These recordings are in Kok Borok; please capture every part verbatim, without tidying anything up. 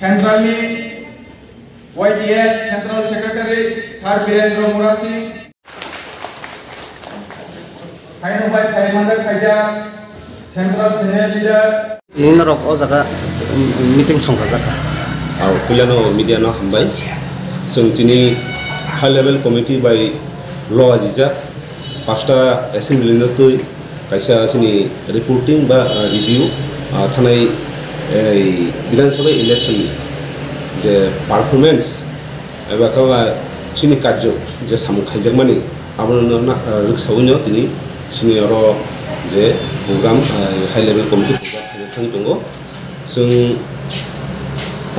Central ni Y T F Central Secretary Sir Birendra Murasing, Haino bai phai manjak khaijak Central Senior Leader. Nini norok o jaga, um, meeting songkha jakha. Ang puilano media no hambai. Chwng tini high level committee bai lo ajijak. Pasta assembly no twi kaisa chini reporting ba, uh, review, uh, thanai, eh, Bidhan Sabha election ni je performance eba khe ba chini karjo je samung khaijakmani, abono na, ah, rwksaui no tini chini oro je program, ah, high level committee program khaijak thang tongo. Chwng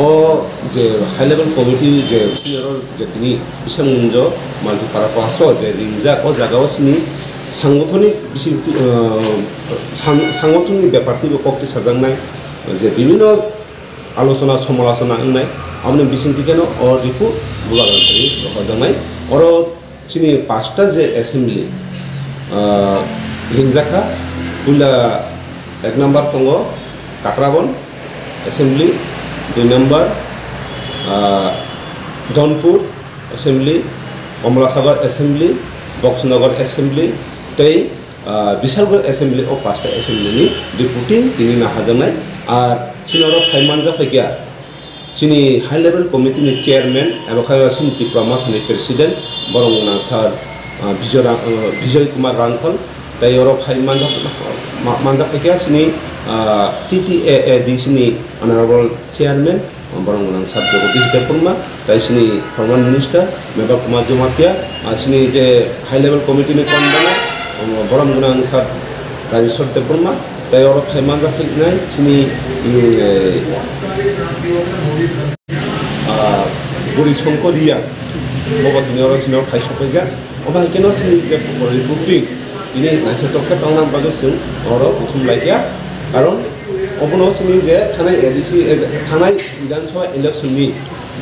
o je high level committee je chini oro je tini bisingtwi Manjupara Paso je ringjak, o jaga o chini sangothoni bisingtwi, ah, sang-, sangothoni bepar twibo kok tisajaknai je bibhinno alochona somalochona wngnai, aboni bisingtwi kheno o report bubagrang thani rohorjaknai. Oro chini pasta je assembly, ah, ringjakha, puila ek number tongo Kakrabon assembly, dui number, ah, Donpur assembly, Komolasagar assembly, Boksnagar assembly, tei ah, Bisalgor Assembly o pasta assembly ni deputy tini naharjaknai. Ar chini oro phai manjak phaikha chini high level committee ni chairman eba khe chini Tipra Motha ni president, borok wngkha sir, ah, Bijoy Ra-, ah, Bijoy Kumar Rangkhol, tei oro phai manjak, ma-, manjak phaikha chini, ah, T T A A D C ni honorable chairman, borok wngkha sir Jagadish Debbarma, tei chini former minister Meghal Kumar Jamatia, ah, chini je high level committee ni convener, um, borok wngkha sir Rajeshwar Debbarma, tei oro phai manjak phainai chini, um, eh, ah, Buri Songkor Reang, bo bo tini oro chini oro phai sokphaijak. Omo hai kheno chini je Republic, tini naithotok khe tongna bagwi chwng oro kuthum laikha. Karon obono chini je thanai A D C, eh, thanai Bidhan Sabha election ni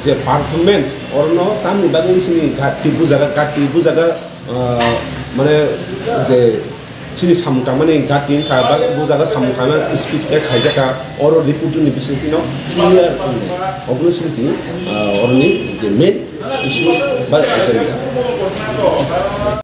je performance, orono tamni bagwi chini gatti bujaga, gatti bujaga, ah, mane je chini samung tangmani gatti wngkha, ba bujaga samung tangna speed khe khaijakha, oro report ni bisingtwi no clear wngnai. Obono chini tini, ah, oroni je main issue ba agenda.